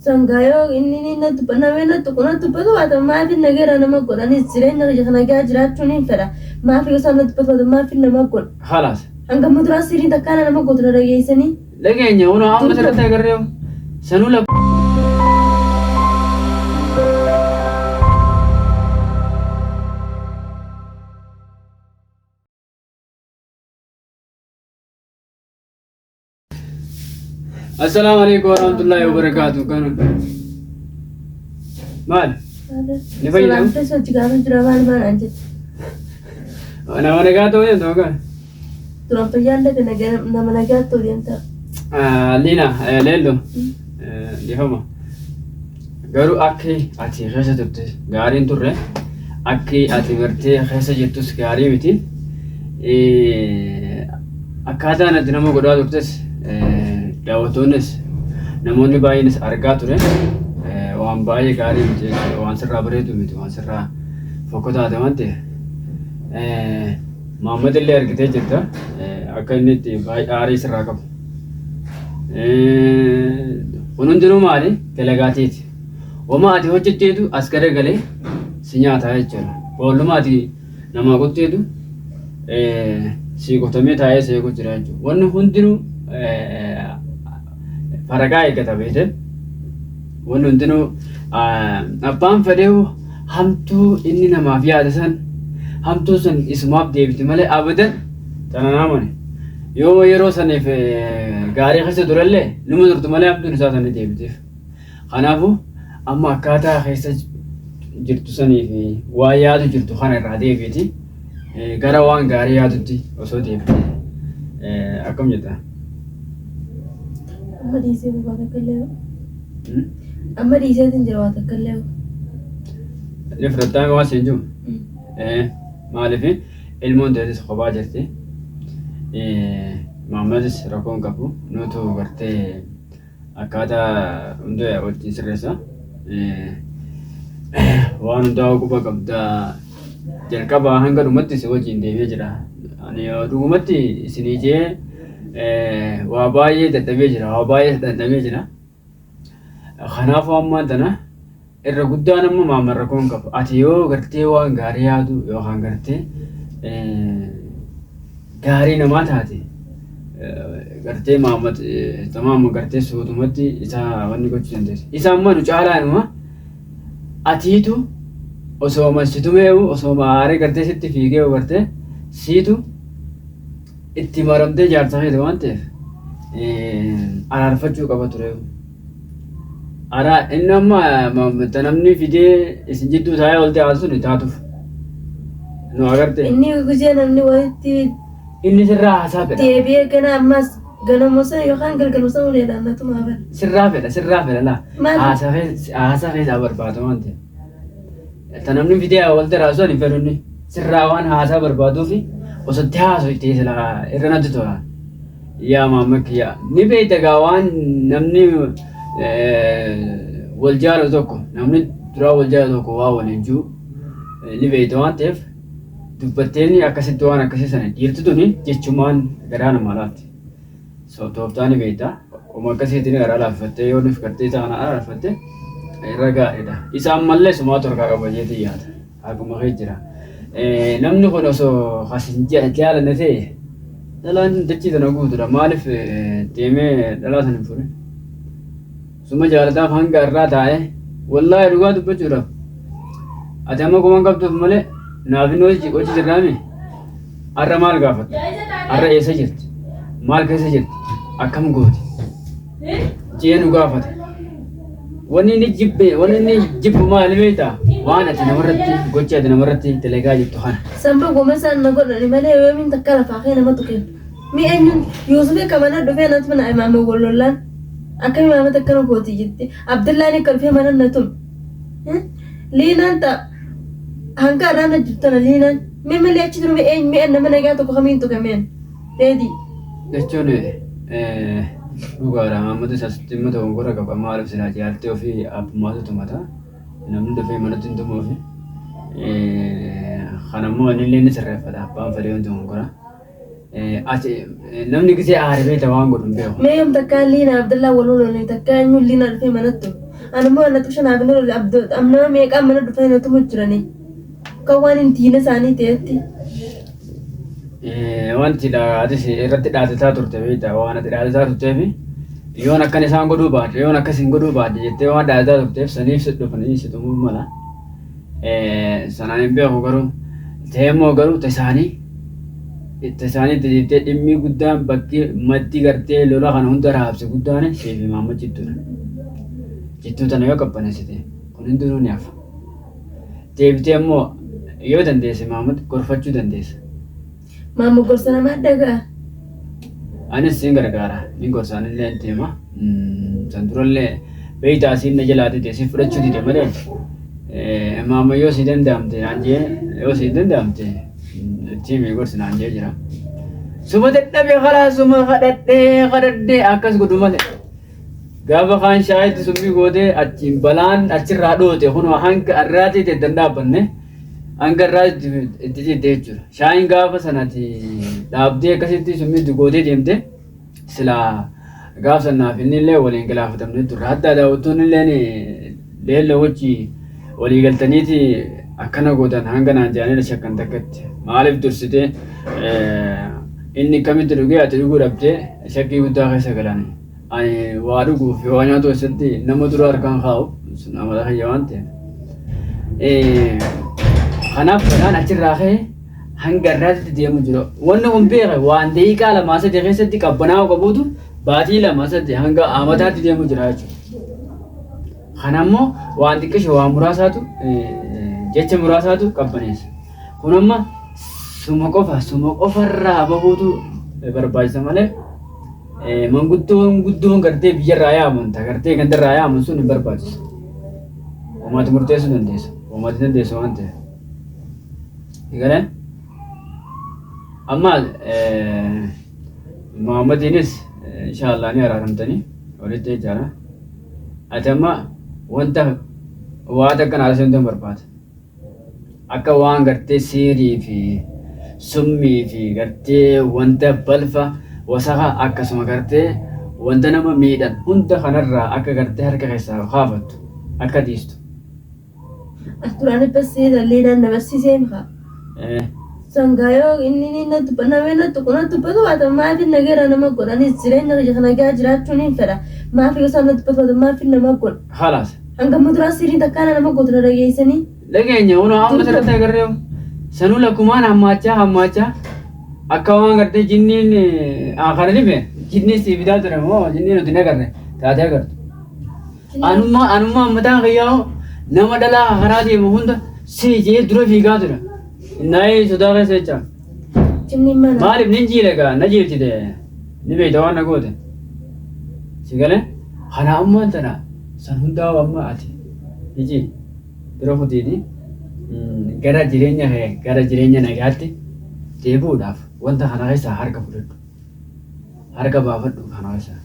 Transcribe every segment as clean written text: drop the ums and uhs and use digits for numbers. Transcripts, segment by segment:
Sangaa yoo inni inni na dubba namni na tuqu na dubbatu baate maaf nageera nama godhanis jireenya kiyya kana gaa jiraachuu niin fedha. Maaf yoo isaan na dubbatu baate maaf nama godha. Khalaas. Hanga muduraa siriin takkaana nama gootu na dhageessanii. Dhageenya kunoo amma sirriitti agarree sanuu lak. Assalaamu alaikum warahmatullahi wabarakatuh. Kan maal? Ni fayyadamu? Salaamtee sochi gaafa jira maal maal aan jette. Nama nagaa ta'uu deemta maqaan? Duraan fayyaan dhabe nama nagaa ta'uu deemta. Liina, Leello, dhiifama. Garuu akki ati keessa turte gaariin turre, akki ati gartee keessa jirtus gaarii miti. Akkaataan ati nama godhaa turtes daawwattoonnis namoonni baay'eenis argaa ture. Waan baay'ee gaarii miti jechuudha. Waan sirraa bareedu miti, waan sirraa fokkotaate waan ta'eef. Mahammad illee argitee jirta akka inni itti baay'ee aarii sirraa qabu. Kun hundinuu maali? Dalagaa teeti. Wama ati hojjetteetu as garagalee si nyaataa jechuudha. Boolluma ati namaa qotteetu sii qotamee taa'ee si eegu jira jechuudha. Wanni hundinuu faraqaa eeggata beekte. Wanni hundinuu abbaan fedheehu hamtuu inni namaaf yaade san hamtuu san isumaaf deebiti malee abadan tana naamani. Yoo yeroo saniif gaarii keessa turellee numa turtu malee hamtuun isaa sanii deebiteef. Kanaafuu amma akkaataa keessa jirtu sanii fi waan yaadu jirtu kana irraa deebiiti gara waan gaarii yaadutti osoo deebite akkam jetta? Amma dhiisee waa takka illee. Amma dhiiseetiin jira waa takka illee. Ni fudhattaa waan siin jiru? Maaliif ilmoon teetis kophaa jirti. Maammadis rakkoo hin qabu. Nutu gartee akkaataa hunda wajjin sirreessa. Waan hundaa quba qabda. Jalqabaa hanga dhumatti si wajjin deemee jira. Ani dhugumatti isinii jee waa baay'ee dadhabee jira. Waa baay'ee dadhabee jira. Kanaafuu ammaan tana irra guddaan amma maamman rakkoo hin qabu. Ati yoo gartee waan gaarii yaadu yookaan gartee gaarii namaa taate gartee maammat tamaama gartee suutumatti isa wanni gochuu dandeessa. Isa amma nu caalaa inuma atiitu osoo si tumeewu osoo aaree gartee sitti fiigee gartee siitu itti maramtee jaarsa keeti waan ta'eef araarfachuu qaba ture. Araa inni amma namni fidee isin jidduu taa'ee ol ta'aa sun taatuuf. Nu agarte. Inni gizee namni walitti Inni sirraa haasaa fedha. deebi'ee gana ammas ganama sana yookaan galgaluma sana uleedhaan natu maafan. Sirraa fedha sirraa fedha laa. Maal? Haasaa keessaa barbaada waan ta'eef. Ta namni fidee wal daraasu ani fedhu inni sirraa waan haasaa barbaaduufi osoo itti haasoftee silaa irra natti tola. Yaa maamma kiyya ni beekta gaa waan namni wal jaalatu tokko namni duraa wal jaalatu tokko waa waliin jiru ni beekta waan ta'eef dubbatteen akkasitti waan akkasii sana dhiirti tuni jechumaan garaa namaa laafti. So tooftaa ni beekta. Uma akkasiitiin garaa laaffattee yoo nuuf gartee isa kana araarfatte irra gaariidha. Isa ammallee sumaatu harkaa qaba jeetii yaada. Haquma kee jira. Namni kun osoo as hin jaalanne ta'e dhalaan dachii tana guutuudha. Maaliif deemee dhalaa sana hin fuudhin? Suma jaalataaf hanga irraa taa'ee wallaahi dhugaa dubbachuudhaaf ati amma quban qabduuf malee naaf inni hojii hojii jirraami. Har'a maal gaafatta? Har'a eessa jirti? Maal keessa jirti? Akkam gooti? Jee nu gaafata. Wanni inni jibbe, wanni inni jibbu maali beektaa? Waan ati namarratti gocha ati namarratti dalagaa jirtu kana. Sanba goma isaan na godhani malee yoomiin takka lafaa kee nama tuqeen. Mi eenyuun Yuusuf akka mana dhufee natti mana imaame wal lollaan akka imaamata akkana gooti jetti. Abdullaan akka dhufee mana na tume. Liinaan ta hanga irraa na jirtu tana liinaan. Mee malee achi ture eenyu mee nama nagaa tokko kamiin tuqe meen. Reedii. Jechuun dhugaadha. Maammadis asitti immoo dogongora qaba. Maaliif silaa jaartii ofii abbummaatu tumata. Namni dhufee manatti hin tumuufi. Kanammoo inni illee ni sirreeffata. Abbaan fedhee wanti dogongora. Ati namni gisee aare beekta waan godhu hin beeku. Mee yoom takkaa Liina Abdallaa wal lolanii takkaa eenyuun Liina dhufee manatti tume. Ani immoo na tuqsha naaf hin oolu abdoo nama meeqaan mana dhufanii na tumu jiranii. Kan waan hin diina isaanii ta'etti. Wanti atis irratti dhaadataa turte beektaa waan ati dhaadataa turteef yoon akkan isaan godhuu baadhe yoon akkas hin godhuu baadhe jettee waan dhaadataa turteef saniif si dhufanii si tumuu mala. Sanaan hin beeku garuu ta'e immoo garuu tasaanii tasaanii itti jettee dhimmi guddaan bakki maddi gartee lola kana hunda raabse guddaan siif himaama jidduudha. Jidduu tana yoo qabbaneessite kun hundinuu ni hafa. Deebitee immoo yoo dandeesse Maamad gorfachuu dandeessa. Maamma gorsa namaa dhaga'a. Anis siin gargaara. Nin gorsa anillee itti hima. San durallee beeytaa siin na jalaa dide si fudhachuu dide malee maamma yoo si danda'amte naan jee yoo si danda'amte itti himi gorsi naan jee jira. Suma dadhabe karaa suma kadhadhee kadhadhee akkas godhu malee. Gaafa kaan shaayitti summii gootee achiin balaan achirraa dhoote kunoo hanga arraatii itti hin dhaabbanne hanga irraa itti citte jechuudha. Shaayiin gaafa sanati dhaabdee akkasitti summii itti gootee deemte silaa gaaf sanaaf inni illee waliin galaafatamne turre. Haddaa daawwattoonni illee leelloo wajji walii galtaniiti akkana gootan hanga naan jedhanii shakkan takkatti. Maaliif dursitee inni kamitti dhugee ati dhuguu dhabdee shakkii guddaa keessa galan. Ani waa dhuguu fi waa nyaatu keessatti nama dura harkaan kaa'u sun amala kiyya waan ta'eef. Kanaaf balaan achirraa ka'e hanga irraatti deemu jira. Wanni kun beeka waan daqiiqaa lamaa sadii keessatti qabbanaa'uu qabuutu baatii lama sadii hanga amataatti deemu jira jechuudha. Kana immoo waan xiqqisho waan muraasaatu jecha muraasaatu qabbaneessa. Kun amma suma qofa suma qofarraa bahuutu barbaachisa malee Manguddoon guddoon gartee biyyarraa yaaman ta gartee gandarraa yaaman sun hin barbaachisu. Uummata murteessuu dandeessa. Uummata dandeessu waan ta'eef. Egalee amma Muhammadiinis inshaallah ni araaramtanii walitti jechaadha. Ati amma wanta waa takka naa seentuu hin barbaada. Akka waan gartee siirii fi summii fi gartee wanta balfa wasaka akkasuma gartee wanta nama miidhan hunda kanarraa akka gartee harka keessaa kaafattu akka dhiistu. As duraan barsiisa liinaan na barsiisee mika. Sangaa yoo inni ni na dubba namni na tuqu na dubbatu baata maafi nageera nama godhanis jireenya kiyya kana gaa jiraachuun hin fedha. Maafi yoo isaan na dubbatu baata maafi nama godha. Khalaas. Hanga muduraa sirrii takkaana nama gootu na dhageessanii. Dhageenya kunoo amma sirriitti agarree sanuu lakkumaan hammaachaa hammaachaa akka waan gartee jinniin kana dhibe jinniin sii fidaa ture moo jinniin nuti hin agarre taatee agartu. Anummaa anummaa mataan kiyyaa nama dhalaa karaa deemu hunda sii jee dura fiigaa ture. Naayii sodaa keessa jecha. Jinniin mana. Maaliif nin jiile gaa na jiilchite ni beekta waan na goote. Si galee kana ammaan tana san hundaa amma ati iji bira kutiiti gara jireenya kee gara jireenya nagaatti deebi'uudhaaf wanta kana keessaa harka fudhadhu. Harka baafadhu kana keessaa.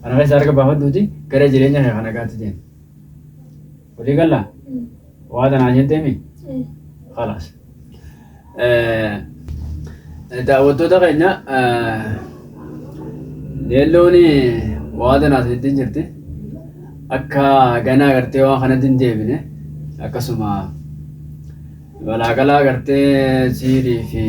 Kana keessaa harka baafadhuuti gara jireenya kee kan nagaatti deemi. Walii gallaa? Waa tanaa jetteemi? Khalaas. Daawwattoota keenya leelloon waa tanaas jettee jirti. Akka ganaa gartee waan kanatti hin deebine akkasuma balaagalaa gartee siirii fi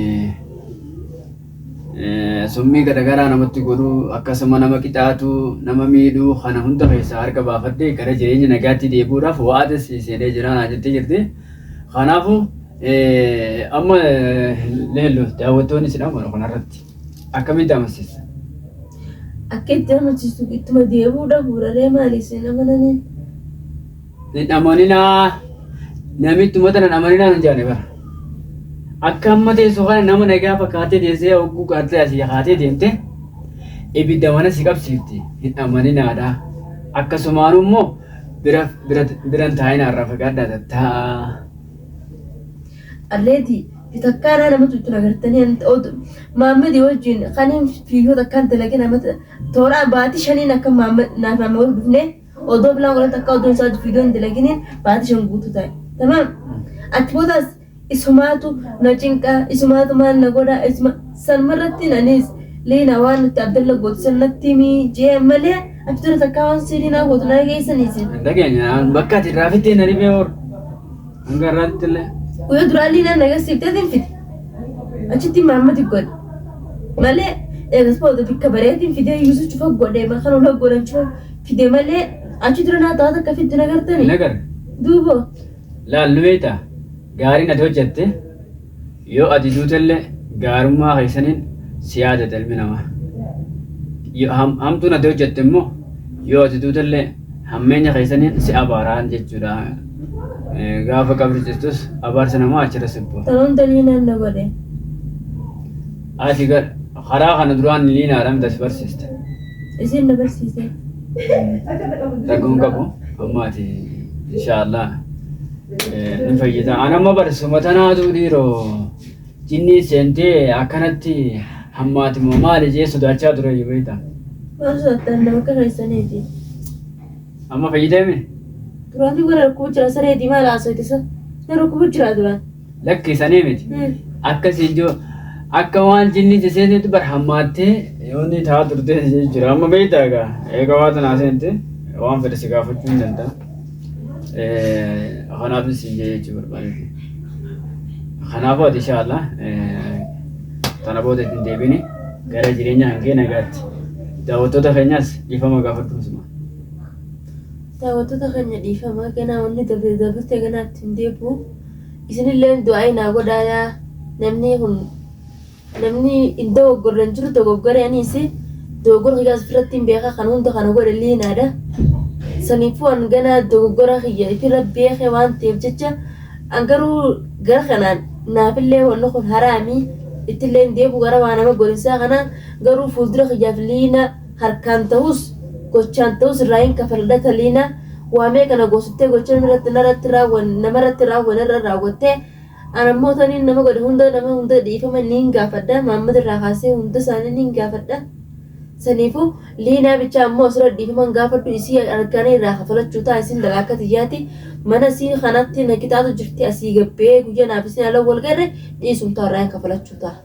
Summii garagaraa namatti godhuu, akkasuma nama qixaatuu, nama miidhuu kana hunda keessaa harka baafadhee gara jireenya nagaatti deebi'uudhaaf wa'aada si seenee jira naan jettee jirti. Kanaafuu amma leello daawwattoonni sin amanu kanarratti akkamitti amansiista? Akka itti amansiistu ittuma deebi'uu dhabuuraree maali isin amananiin? Hin amaninaa namittuma tana hin amaninaa nun jaane bara. Akka amma teessu kana nama nagaa fakkaatee teessee hogguu kaatee asii kaatee deemte ibidda mana si qabsiifti hin amaninaadha. Akkasumaan immoo bira bira biran taa'inaa irraa fagaadhaa tattaa'aa. Alleeti takkaanaa nama tuttu agartanii Maammadi wajjin kan fiigoo takkaan dalagin amata toora baatii shaniin akka Maammad naaf Maammad wal dhufnee Odoo bilaan godhan takka odoon isaa viidiyoo hin dalaginiin baatii shan guutuu ta'e. Tamaam. Achi boodaas isumaatu na cinqa, isumaatu maal na godha, isuma sanumarratti anis liina waan nuti Abdalla gootu san natti himi jee malee Achi dura takkaa waan siirii naa gootu naa geessanii isin. Hin dhageenye bakka ati irraa fittee na dhibee hor. Hanga irraatti illee. Guyyaa duraa liinaan na garsiiftee fide. Achitti maammati godhe. Malee eegas booda bikka bareetiin fidee Yuusuf cufa godhe kan ula godhan cufa fide malee achi dura naa ta'aa takka fiddu na Hin gartanii. agarre. Duuba Laal nu beektaa gaariin ati hojjette yoo ati duutellee gaarummaa keessaniin si yaadata ilmi namaa. Hamtuun ati hojjette immoo yoo ati duutellee hammeenya keessaniin si abaaraan jechuudha. Gaafa qabri jirtus abaarsa namaa achirra si bu'a. Tan hunda liinaan na godhe. Ati karaa kana duraan liinaadhaan miti as barsiiste. Isiin na barsiise. Rakkoon qabu amma ati inshaallah ni fayyita. An amma barsuma tanaatu dhiiroo jinnii seentee akkanatti hammaati moo maali jee sodaachaa ture iyyuu beektaa. Maal sodaattan nama akka keessaniiti. Amma fayyitee mi? Duraan warra dhukkubu jira sareetii maal haasofte isa? Na dhukkubu jira duraan. Lakki sanii miti. Akkasii ijoo akka waan jinni si seentetti bar hammaattee yoonni taa turte jira. Amma beektaa egaa eega waa tanaa seente waan fedhe si gaafachuu hin danda'a. Kanaafis siin jee jechuu barbaadeeti. Kanaafuu ati inshaallah tana booda ittiin deebiini gara jireenya hangee nagaatti. Daawwattoota keenyaas dhiifama gaafadhu suma. Daawwattoota keenya dhiifama ganaa wanni dabre dabrte ganaa itti hin deebi'u. Isinillee du'aa naa godhaa namni kun namni hin dogoggorre hin jiru dogoggore anis dogoggora kiyyaas ofirratti hin beeka kan hunda kana godhe liinaadha. Saniifuu an ganaa dogoggora kiyya ofirra beeke waan ta'eef jecha an garuu gara kanaan naafillee wanni kun haraami ittillee hin deebi'u gara waa nama godhinsaa kana garuu fuuldura kiyyaaf liina harkaan ta'us gochaan ta'us irraa hin kafaladha taliina waa meeqa na goosittee gocha namarratti narratti raawwan namarratti raawwan irra raawwattee an ammoo taniin nama godhe hunda nama hunda dhiifama niin gaafadha Maammad irraa kaasee hunda isaanii niin gaafadha saniifuu liinaa bichaa ammoo asirra dhiifama hin gaafadhu isii argaanii irraa kafalachuu ta'a isin dhala akka tiyyaati mana isii kanatti na qixaatu jirti asii gabbee guyya naaf isin ala wal garre dhiisum ta'a irraa hin kafalachuu ta'a.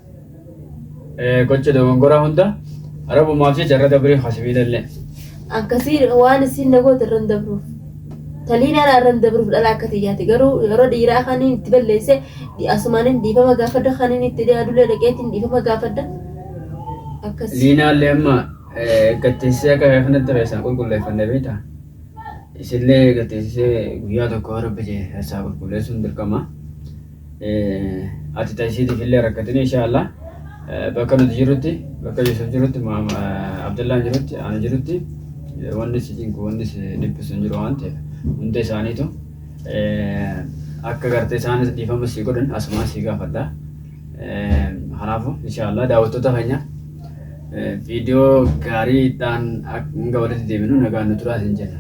Gocha dogongoraa hunda Rabbumaaf jecha irra dabrii hasibiilallee. Akkasii waan isiin na goote irra hin dabruuf. Taliinaan irra hin dabruuf dhala akka tiyyaati. Garuu yeroo dhiiraa kaniin itti balleesse asumaaniin dhiifama gaafadha kaniin itti adulee dhaqeetiin dhiifama gaafadha. Akkas. Liinaallee amma gatteessisee akka kanatti keessaa qulqulleeffanne beektaa? Isillee gatteessisee guyyaa tokko rabbi jee keessaa qulqulleessuun dirqama. Ati ta isiitiif illee rakkatini insha Allah bakka nuti jirrutti bakka Yusuf jirutti Abdallaan jirutti ani jirutti wanni si cinqu wanni si dhiphisu hin jiru waan ta'eef hunda isaaniitu akka gartee isaanis dhiifama si godhan asumaan si gaafadha. Kanaafuu insha Allah daawwattoota keenya viidiyoo gaariidhaan hanga walitti deebinu nagaan nu turaa isin jenna.